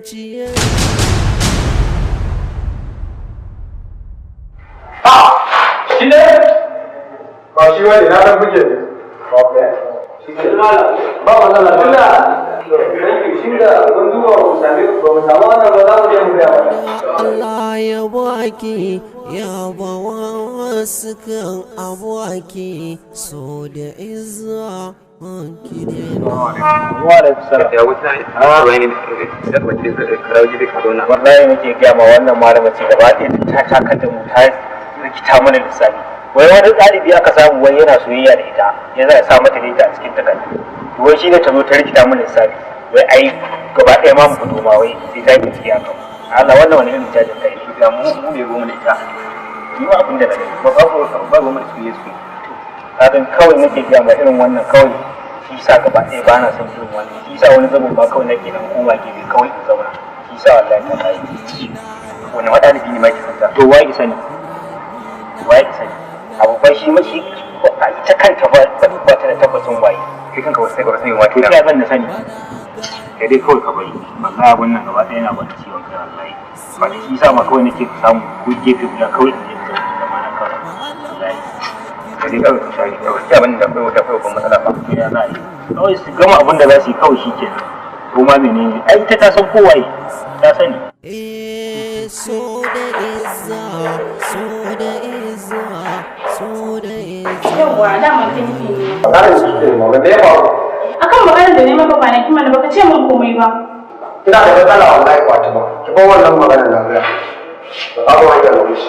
zuciyar. Shi ne? Ba shi wani na dan buge ne. Okay. Ba matsala, tunda thank you, shi da mun duba ba mu same ba, mu samu wannan ba, za mu je mu gaya mata. Allah ya baki, ya bawa wasu kan abuwaki, so da izza ki daina. Wa alaikum salam. Ya wuce ne wani ne wace karaji da kaduna. Wallahi nake gaya ma, wannan malama ce gaba ɗaya ta takar da mu, ta rikita mana lissafi. Wai wani ɗalibi aka samu, wai yana soyayya da ita, ya za a sa mata leta a cikin takarda. Wai shi ne ta zo ta rikita mana lissafi, wai ai gaba ɗaya ma mu fito ma, wai sai ta yi bincike a kan Allah. Wannan wani irin jajin kai ne? Ga mu mu mai goma da ita. Ni ma abin da na gani. Ba ba ba goma da su su. Kagan kawai nake gaya ma, irin wannan kawai shi sa gaba ɗaya ba na son irin wannan. Shi sa wani zubin ba kawai nake nan koma gefe kawai in zauna. Shi sa wallahi ta kai. Wani ma ɗalibi ne ma ke santa? To, wai sani, wai sani abu ba shi mashi a ita kanta ba ba ta da tabbacin waye. Kai kanka wasu sai ba sani ma. To, ta zan da sani? Kai dai kawai ka bari. Wallahi abun nan gaba ɗaya na ban ciwon kai wallahi. Ba da shi sa ma kawai nake samu ko gefe guda kawai in je in zauna, zama na kawai wallahi. Kai dai kawai ka share gaskiya, ban da akwai wata babban matsala ba. To, ya za a yi? Kawai su gama abin da za su yi kawai shi kenan. Ko ma menene, ai ita ta san kowaye, ta sani. Eh, so da izza, so da izza, so da izza. Yawwa, dama kai nake ne. Tsarin shi ke ma, me ya faru? Akan maganar da ne maka kwanaki mana, baka ce min komai ba. Ina da matsala wallahi, Fatima. Ki bar wannan maganar nan ga. Ba ba hanyar da wuce.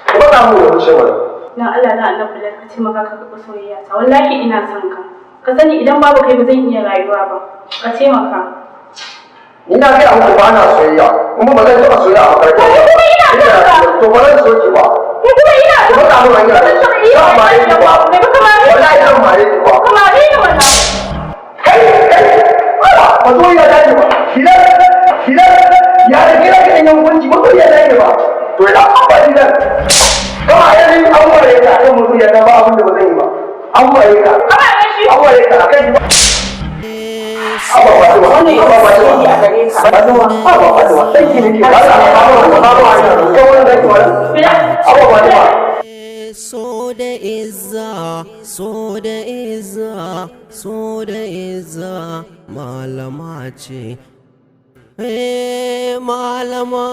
Ki faɗa mu da wuce mana. Dan Allah na Allah kula ka taimaka ka karɓi soyayya ta. Wallahi ina son ka. Ka sani idan babu kai ba zan iya rayuwa ba. Ka taimaka. Ni na gaya muku ba na soyayya, kuma ba zan taɓa soyayya a makaranta. Ni kuma ina son ka. To, ba zan so ki ba. Ni kuma ina Ki son faɗa mu hanyar. Ba zan taɓa iya Zan mare ki ba. rayuwa ba. Ka mare ni. Wallahi zan mare ki ba. Ka mare ni mana. Kai, kai, ba masoyiya ta ce ba. Bilal, Bilal, ya da kira ka ɗan yankunci, masoyiya ta ce ba. To, idan an ba Bilal. Kama yanzu an mare ka akan masoyiya ta, ba abin da ba zan yi ba. An mare ka. Ka mare shi. An mare ka akan ba. Abba Fatima, Abba Fatima. Fatima, Abba Fatima, sai ki nake. Allah, Abba Fatima, kai wannan zaki wani. Bilal. Abba Fatima. So da izza, so da izza, so da izza, malama ce. Eh, malama,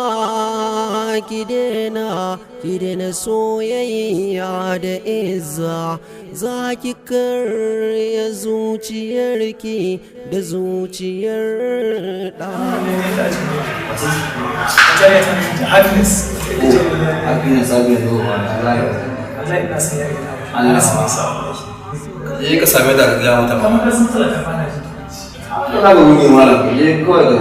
ki daina, ki daina soyayya da izza, za ki karya zuciyarki da zuciyar ɗa. Happiness. Happiness, happiness, oh, wallahi. Wallahi ina son yarinya. Allah. Allah sa sa wallahi. Je ka same ta ka gaya mata ma. Kamar ka san talaka bana jin turanci. Ina ga wuni malam, ka je kawai ka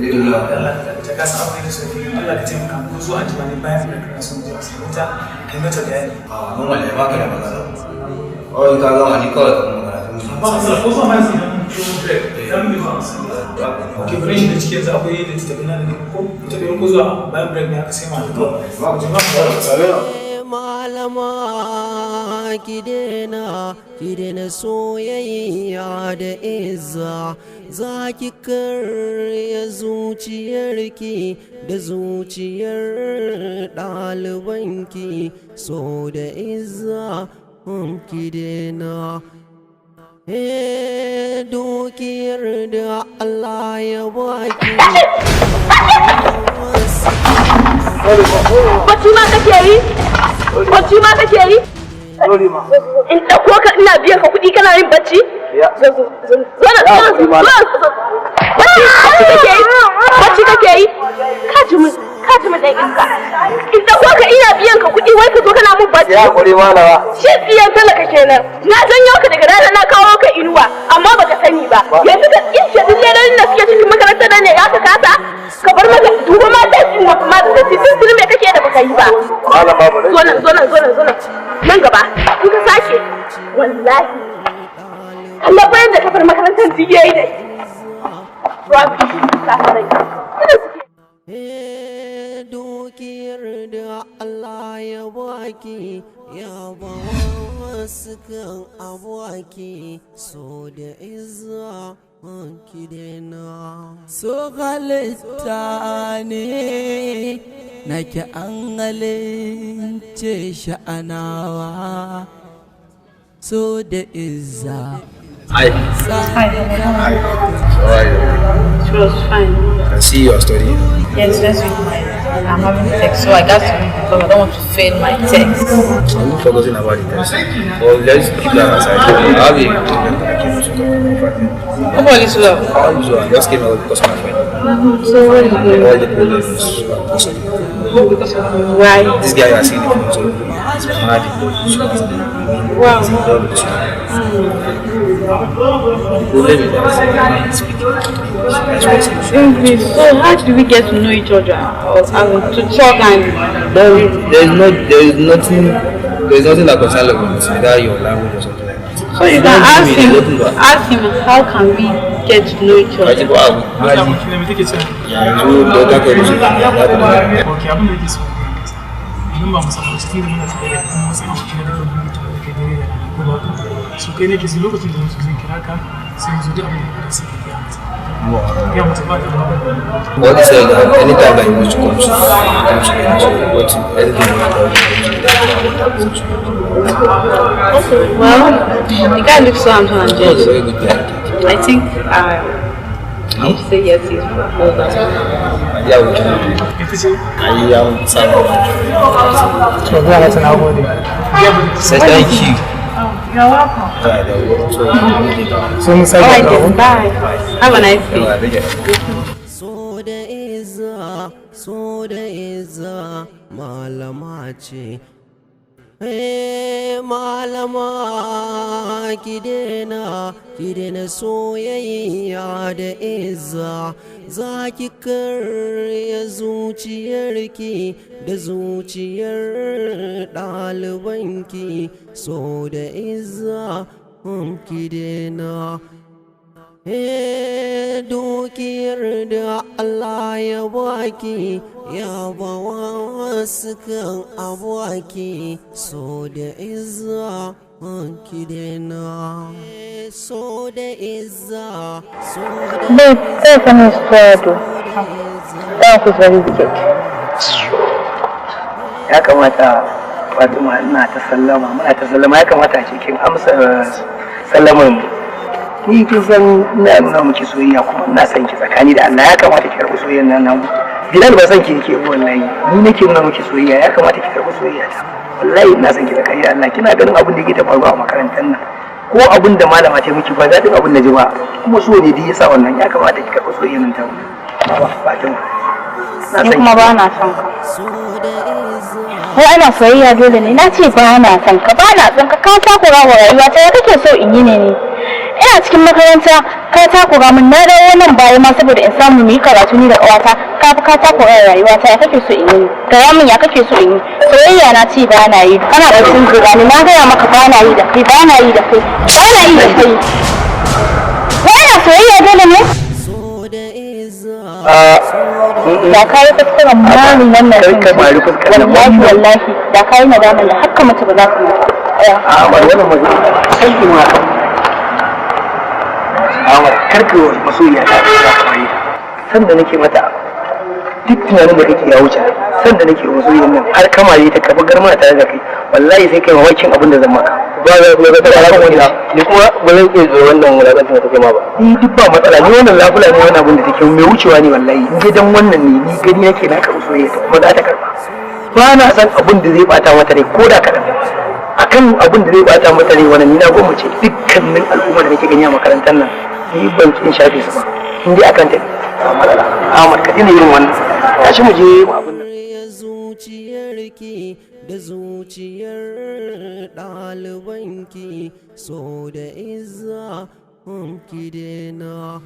je ka gaya mata. Allah ka ta kasa abu da so. Allah ka taimaka ko zuwa anjima ne bayan break na son je su ta kai mata bayani. A normal ne, baka da matsala. Kawai ka gama ni kawai ka magana. Ba matsala, ko zuwa ma yanzu idan mun fito break za mu yi zuwa musu. Okay, bari shi da ciki yanzu akwai littattafai na da ne ko littattafai ko zuwa bayan break ne aka sai ma da kawai. Jama'a. Malama, ki daina, ki daina soyayya da izza, za ki karya zuciyarki da zuciyar ɗalibanki. So da izza, ki daina. Eh, dukiyar da Allah ya baki. Bacci ma kake yi? Bacci ma kake yi? In ɗauko ka ina biyan ka kuɗi kana yin bacci? Zo zo zo zo na zo zo zo. Bacci bacci kake yi? Bacci kake yi? Ka ji mun ɗan iska. In ɗauko ka ina biyan ka kuɗi wai ka zo kana mun bacci. Ya hakuri, malama. Shi tsiyan talaka kenan. Na janyo ka daga rana na kawo ka inuwa, amma baka sani ba. Yanzu ka tsince duk ledodin da suke cikin makarantar nan ne ya ka kasa? Ka bar maka duba ma tashin ma da tuntuni me kake da baka yi ba. Malama, bari. Zo nan, zo nan, zo nan, zo nan. Nan gaba in ka sake, wallahi Allah bayan da ka bar makarantar ji yayi da Rabi ka rai. Ina suke Eh, dukiyar da Allah ya baki. baki ya ba wasu kan abuwaki so da izza ki daina. So halitta ne nake an halince sha'anawa so da izza. Hi. Hi. Hi. How are you? She was fine. I can see you are studying. Yes, let's read my. I'm having text, so I got to read because I don't want to fail my text. I'm not forgetting about the test. Well, let's keep that aside. I have a problem that I came to talk about. How about this love? How is I just came out because of my friend. So what is going All the problems are because of you. Because of me. Why? This guy has seen the phone, so he's mad. Wow. He's in love with you. The problem is that I can't speak. That's why it's English. So how do we get to know each other? Or to talk and There is nothing that concerns love, either your language or something like that. So you can ask him how can we get to know each other? Yanzu da ta kai musu Ok, abin da yake so idan ba mu samu cikin da muna tare da kuma wasu abokin da kuma muke tare da kai dare da rana ko ba ka so kai nake so lokacin da musu zan kira ka sai mu zo duk abin da sai ka gaya mata. Gaya mata ba ta ba. What he said that anytime that he wants to come to me, so what anything you want to do. Okay, well, the guy looks so handsome and He was a gentle. very good guy. I think I would say yes to his proposal. Yeah, we can. Ita ce? I am sorry. To gaya mata na gode. Say thank you. Oh, you're welcome. So mun sake All right, dawo. then, bye. Have a nice day. So da izza, so da izza malama ce. Eh malama ki daina soyayya da izza, za ki karya zuciyarki da zuciyar ɗalibanki so da izza ki daina. Eh dukiyar da Allah ya baki ya ba wasu kan abuwaki so da izza ki daina. So da izza, so da Babe, tell me story. That is very wicked. Ya kamata Fatima, ina ta sallama, muna ta sallama, ya kamata a cikin amsa sallamar mu. Ni kin san ina nuna miki soyayya kuma ina son ki tsakani da Allah, ya kamata ki karɓi soyayyar nan namu. Bilal ba son ki yake ba wallahi, ni nake nuna miki soyayya, ya kamata ki karɓi soyayya ta. Wallahi ina son ki tsakani da Allah, kina ganin abin da yake ta faruwa a makarantar nan. Ko abin da malama ta miki ba daɗin abin da ji ba, kuma so ne duk yasa wannan, ya kamata ki karɓi soyayyar nan ta mu. Fatima. Ni kuma ba na son ka. Wai ana soyayya dole ne, na ce ba na son ka, ba na son ka, ka takura wa rayuwa ta, ya kake so in yi ne ni? Ina cikin makaranta ka takura min, na dawo nan baya ma saboda in samu mu yi karatu ni da ƙawata, ka fi ka takura wa rayuwa ta, ya kake so in yi? Gaya min ya kake so in yi? Soyayya na ce ba na yi, kana da sun zura ni, na gaya maka ba na yi da kai, ba na yi da kai, ba na yi da kai. Wai ana soyayya dole ne? Da ka yi kuskuren marin wannan Kar ka mari fuskar nan. Wallahi wallahi da ka yi nadaman da hakka mutu ba za ka mutu. A ba wannan magana sai ki ma. Ahmad, kar ka yi masoyiya ta za ka mare ta. San da nake mata duk tunanin da kake ya wuce. San da nake masoyiyan nan har ka mare ta ka bugar mana tare da kai. Wallahi sai kai mamakin abin da zan maka. Ba za ku ga ta wani ni kuma ba zan iya zuwa wannan wulaƙantar da take ma ba. Ni duk ba matsala, ni wannan lafula ne, wannan abin da take mai wucewa ne wallahi. In dai dan wannan ne ni gani nake na karɓi soyayya ta kuma za ta karɓa. Ba na san abin da zai bata mata rai ko da kaɗan. Akan abin da zai bata mata rai wannan ni na gwammace dukkanin al'umma da nake gani a makarantar nan ni ban kin shafe su ba. In dai akan ta ne ba matsala. Ahmad ka daina irin wannan. Tashi mu je mu abin nan. Zuciyarki da zuciyar ɗalibanki so da izza ki daina.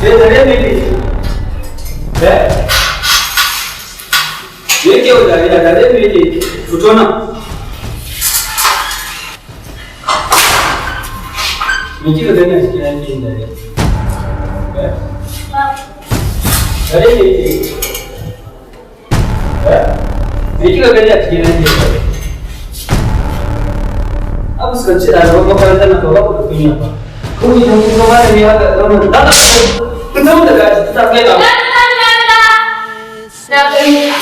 Sai da ne ne? Eh? Me yake wa dariya? Dariya me yake? Fito nan. Me kika gani a cikin yankin yin dariya? Eh? Dariya me yake? Eh? Me kika gani a cikin yankin yin dariya? A fuskanci ɗaliban makarantar nan ba ku da kunya ba. Kawai idan kun ga malami haka zauna da ɗan fito daga aji ta kai da Na gani ka.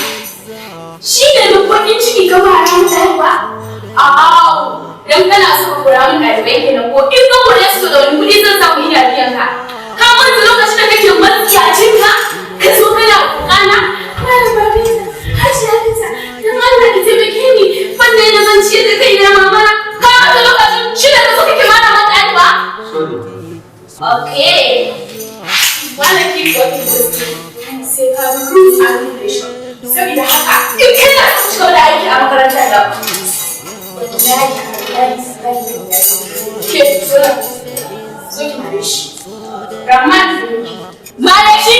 Shi ne duk bakin ciki ka fara mun haihuwa? A'a, dan kana so ka kora mun ɗalibai kenan ko in ka kore su da wani kuɗi zan samu ina biyan ka. Ka manta lokacin da kake matsiyacin ka? Ka zo kana kokana? Malam Babita, Hajiya Binta, dan Allah ki taimake ni, ban da yadda zan ciyar da kaina mama. Ka manta lokacin shi da ka zo kake mara mun ɗaliba? Okay. Wanna keep working this thing. Sai ka bi rules and regulation. Saboda haka, in kana so ci gaba da aiki a makarantar nan, wallahi, wallahi, wallahi, ke zo nan, zo ki mare shi. Rahman, mare shi.